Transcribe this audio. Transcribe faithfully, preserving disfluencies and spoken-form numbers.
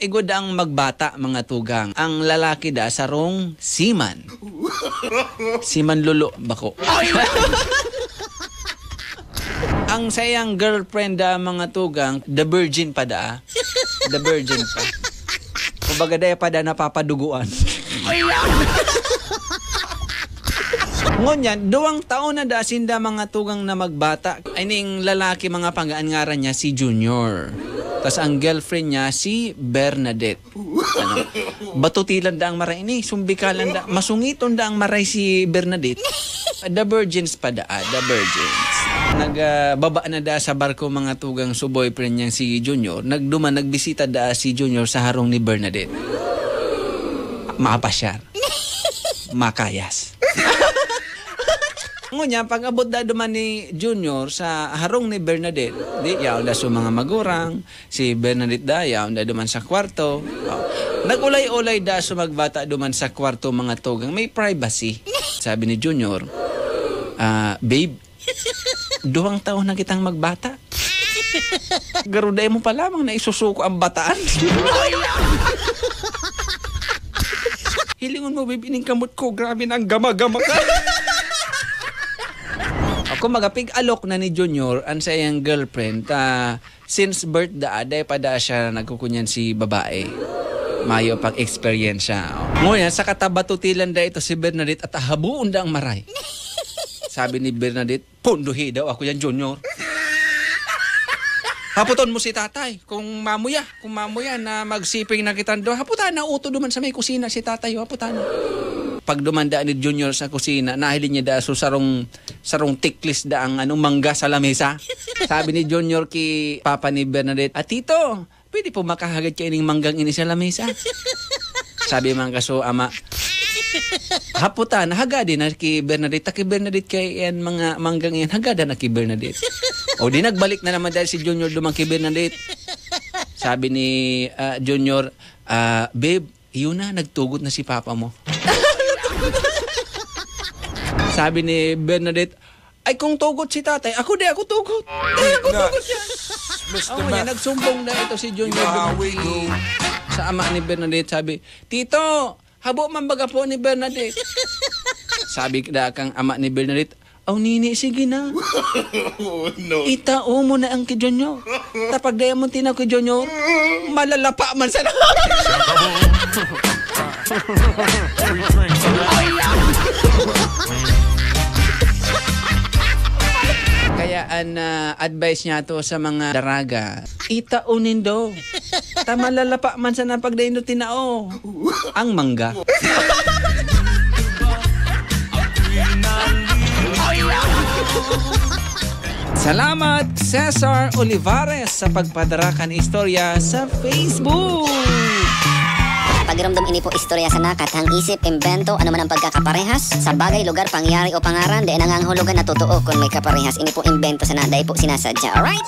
Igo daang magbata, mga tugang. Ang lalaki da sarong seaman. Seaman lolo, bako. Ang saiyang girlfriend da, mga tugang, the virgin pa da. The virgin pa. Kumbaga, daya pa da napapaduguan. Ngunyan, duwang taon na da sinda, mga tugang, na magbata. Ining lalaki, mga panggaan, ngaran niya si Junior. Tas ang girlfriend niya si Bernadette. Ano? Batutilan daang maray ini, sumbikalan da, masungiton daang maray si Bernadette. The virgins pa da, ah, the virgins. Nag, ah, baba na da sa barko, mga tugang, su boyfriend niyang si Junior. Nagduman, nagbisita da si Junior sa harong ni Bernadette. Mapasyar. Makayas. Ngunyan, pag-abot da duman ni Junior sa harong ni Bernadette, di, yaon da su mga magurang, si Bernadette da, yaon da duman sa kwarto. Oh. Nag-ulay-ulay da su magbata duman sa kwarto, mga tugang. May privacy. Sabi ni Junior, "Ah, babe, duwang taon na kitang magbata. Garuda mo pa lamang na isusuko ang bataan." "Hilingon mo, babe, ining kamot ko, grabe na ang gama-gama ka." Ako, magapig-alok na ni Junior, ang saiyang girlfriend, ta, since birth da, daya pa da siya nagkukunyan si babae. Mayo pang eksperyensya. Ngunyan, sa katabatutilan da ito si Bernadette at habuon daang maray. Sabi ni Bernadette, "Punduhi daw ako yan, Junior. Haputon mo si tatay. Kung mamuya, kung mamuya na magsiping na kitang duwa, haputan na uto duman sa may kusina si tatay, oh, haputan na." Pagduman da ni Junior sa kusina, nahiling niya da su sarong, sarong tiklis daang, ano, mangga sa lamesa. Sabi ni Junior ki papa ni Bernadette, "Ah, tito, pwede po makahagad ka ining manggang ini sa lamesa?" Sabi mangga su ama, "Haputan, hagadan na ki Bernadette, ta ki Bernadette kay iyan mga manggang iyan, hagadan na ki Bernadette." O di nagbalik na naman da si Junior duman ki Bernadette. Sabi ni, ah, Junior, "Ah, babe, iyon na, nagtugot na si papa mo." Sabi ni Bernadette, "Ay, kung tugot si tatay, ako di ako tugot. Di ako tugot yan." Ngunyan, nagsumbong na ito si Junior duman ki, sa ama ni Bernadette, sabi, "Tito, habo man baga po ni Bernadette." Sabi da kang ama ni Bernadette, "Aw, nini, sige na. Itao mo na yan ki Junior. Ta pagdaya mong tinao ki Junior, malalapa man sana." Kaya ang, ah, advice niya to sa mga daraga, "Itao nindo. Ta malalapa man sana pagdaya nindo tinao ang mangga." Salamat, Cesar Olivares, sa pagpadara kang istorya sa Facebook. Pakiramdam, ini po istorya sana, kathang isip, imbento, ano man ang pagkakaparehas sa bagay, lugar, pangyayari o pangalan, di nangangahulugan na totoo kung may kaparehas. Ini po imbento sana, di po sinasadya. Alright?